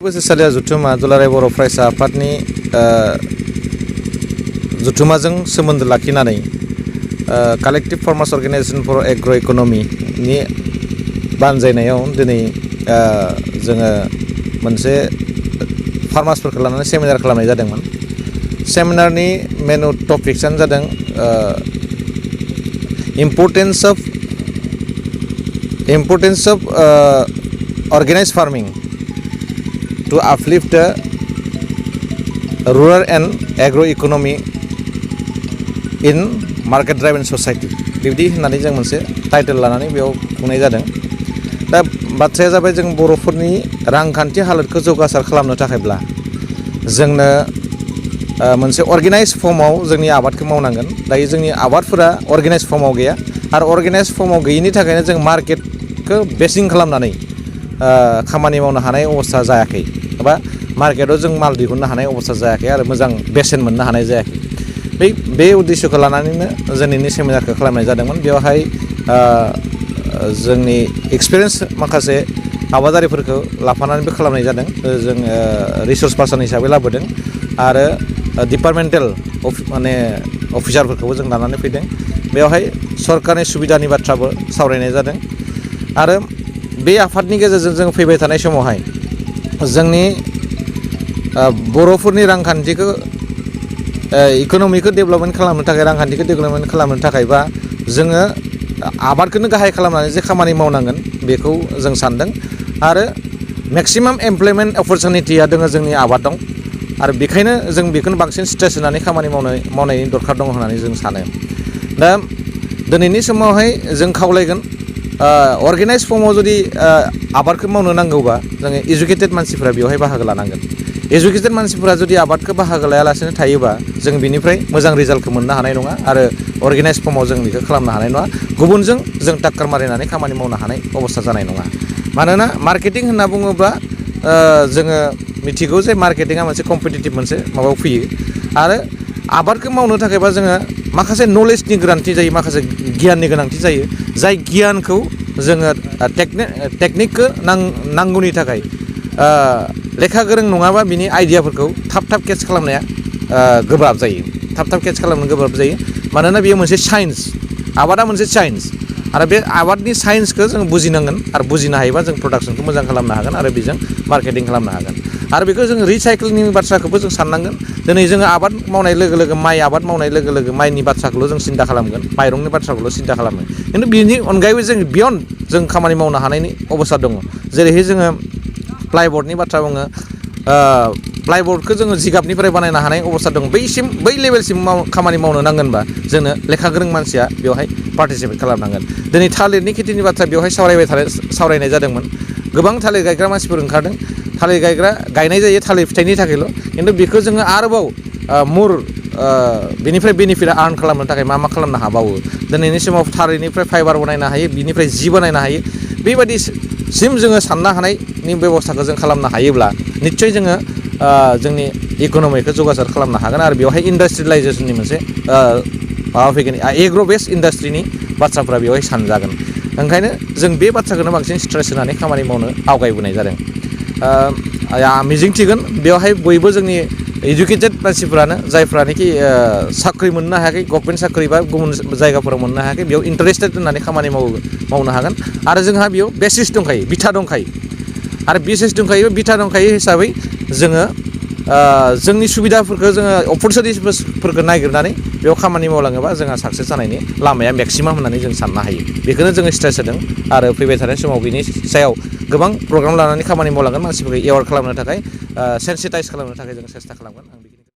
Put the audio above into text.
बोसोरसालिया जुथुमा दुलाराय बर' फरायसा आफादनि जुथुमाजों सोमोन्दो लाखिनानै collective farmers organization for agro' इक'नमिनि बानजायनायाव दिनै जोङो मोनसे फार्मार्सफोरखौ लानानै सेमिनार खालामनाय जादोंमोन। सेमिनारनि मेन टपिक्सआनो जादों importance of organized farming to uplift the rural and agro-economy in market-driven society बिब्दि होननानै जों मोनसे टाइटेल लानानै बेयाव खुंनाय जादों। दा बाथ्राया जाबाय जों बर'फोरनि रांखान्थि हालोदखौ जौगासार खालामनो थाखायब्ला जोंनो मोनसे अर्गेनाइज फर्माव जोंनि आबादखौ मावनांगोन। दायो जोंनि आबादफोरा अर्गेनाइज फर्माव गैया आरो अर्गेनाइज फर्माव गैयिनि थाखायनो जों मार्केटखौ बेसिं खालामनानै खामानि मावनो हानाय अबस्था जायाखै एबा मार्केटाव जों माल दिहुननो हानाय अबस्था जायाखै आरो मोजां बेसेन मोननो हानाय जायाखै। बे उद्देश्यखौ लानानैनो दिनैनि सेमिनारखौ खालामनाय जादोंमोन। बेवहाय जोंनि एक्सपिरियेन्स माखासे आबादारिफोरखौ लाफानानैबो खालामनाय जादों। जों रिसर्स पार्सन हिसाबै लाबोदों आरो डिपार्टमेन्टेल अफिसारफोरखौबो जों लानानै फैदों। बेवहाय सरकारनि सुबिदानि बाथ्राबो सावरायनाय जादों आरो बे आफादनि गेजेरजों जों फैबाय थानाय समावहाय जोंनि बर'फोरनि रांखान्थिखौ इक'नमिखौ डेभेलपमेन्ट खालामनो थाखाय रांखान्थिखौ डेभेलपमेन्ट खालामनो थाखाय बा जोङो आबादखौनो गाहाय खालामनानै जे खामानि मावनांगोन बेखौ जों सानदों आरो मेक्सिमाम एमप्लयमेन्ट अपरचुनिटिया दङ जोंनि आबादाव आरो बेखायनो जों बेखौनो बांसिन स्ट्रेस होनानै खामानि मावनायनि दरखार दङ होननानै जों सानो। दा दिनैनि समावहाय जों खावलायगोन अर्गेनाइज फर्माव जुदि आबादखौ मावनो नांगौबा जोङो इडुकेटेड मानसिफोरा बेवहाय बाहागो लानांगोन। इडुकेटेड मानसिफोरा जुदि आबादखौ बाहागो लायालासेनो थायोबा जों बिनिफ्राय मोजां रिजाल्टखौ मोननो हानाय नङा आरो अर्गेनाइज फर्माव जों बेखौ खालामनो हानाय नङा। गुबुनजों जों टाक्कार मारिनानै खामानि मावनो हानाय अबस्था जानाय नङा। मानोना मार्केटिं होनना बुङोब्ला जोङो मिथिगौ जे मार्केटिंआ मोनसे कम्पिटिटिभ मोनसे माबायाव फैयो आरो आबादखौ मावनो थाखायबा जोङो माखासे नलेजनि गोनांथि जायो, माखासे गियाननि गोनांथि जायो। जाय गियानखौ जोङो टेकनिकखौ नांगौनि थाखाय लेखा गोरों नङाबा बिनि आइडियाफोरखौ थाब केच खालामनाया गोब्राब जायो। थाब केच खालामनो गोब्राब जायो मानोना बेयो मोनसे साइन्स, आबादा मोनसे साइन्स आरो बे आबादनि साइन्सखौ जों बुजिनांगोन आरो बुजिनो हायोबा जों प्रडाक्सनखौ मोजां खालामनो हागोन आरो बेजों मार्केटिं खालामनो हागोन। आरो बेखौ जों रिसाइक्लिंनि बाथ्राखौबो जों साननांगोन। दिनै जोङो आबाद मावनाय लोगो लोगो माइ आबाद मावनाय लोगो लोगो माइनि बाथ्राखौल' जों सिन्था खालामगोन, माइरंनि बाथ्राखौल' सिन्था खालामो। खिन्थु बिनि अनगायैबो जों बियन्ड जों खामानि मावनो हानायनि अबस्था दङ। जेरैहाय जोङो प्लाइबर्डनि बाथ्रा बुङो, प्लाइबर्डखौ जोङो जिगाबनिफ्राय बानायनो हानाय अबस्था दं। बै लेभेलसिम खामानि मावनो नांगोनबा जोंनो लेखा गोरों मानसिया बेवहाय पार्टिसिपेट खालामनांगोन। दिनै थालिरनि खेथिनि बाथ्रा बेवहाय सावरायनाय जादोंमोन। गोबां थालिर गायग्रा मानसिफोर ओंखारदों। थालिर गायनाय जायो थालिर फिथाइनि थाखायल', खिन्थु बेखौ जोङो आरोबाव बेनिफ्राय बेनिफिट आर्न खालामनो थाखाय मा खालामनो हाबावो। दिनैनि समाव थालिरनिफ्राय फाइबार बानायनो हायो, बिनिफ्राय जि बानायनो हायो। बेबायदिसिम जोङो साननो हानायनि बेब'स्थाखौ जों खालामनो हायोब्ला निस्सय जोङो जोंनि इक'नमिखौ जौगासार खालामनो हागोन आरो बेवहाय इन्डास्ट्रियेलाइजेसननि मोनसे माबा फैगोन, एग्र' बेस्ड इन्डास्ट्रिनि बाथ्राफ्रा बेवहाय सानजागोन। ओंखायनो जों बे बाथ्राखौनो बांसिन स्ट्रेस होनानै खामानि मावनो आवगायबोनाय जादों। मिजिंथिगोन बेवहाय बयबो जोंनि इडुकेटेड मानसिफ्रानो जायफ्रानोखि साख्रि मोननो हायाखै, गभर्नमेन्ट साख्रि बा गुबुन जायगाफोराव मोननो हायाखै, बेयाव इन्टारेस्टेड होननानै खामानि मावनो हागोन आरो जोंहा बेयाव बेसिस दंखायो, बिथा दंखायो आरो बिथा दंखायो हिसाबै जोङो जोंनि सुबिदाफोरखौ जोङो अपरचुनिटिसफोरखौ नागिरनानै बेयाव खामानि मावलाङोबा जोंहा साक्सेस जानायनि लामाया मेक्सिमाम होननानै जों साननो हायो। बेखौनो जोङो स्ट्रेस होदों आरो फैबाय थानाय समाव बिनि सायाव गोबां प्रग्राम लानानै खामानि मावलांगोन, मानसिफोरखौ एवार्ड खालामनो थाखाय, सेन्सिटाइज खालामनो थाखाय जों सेस्था खालामगोन।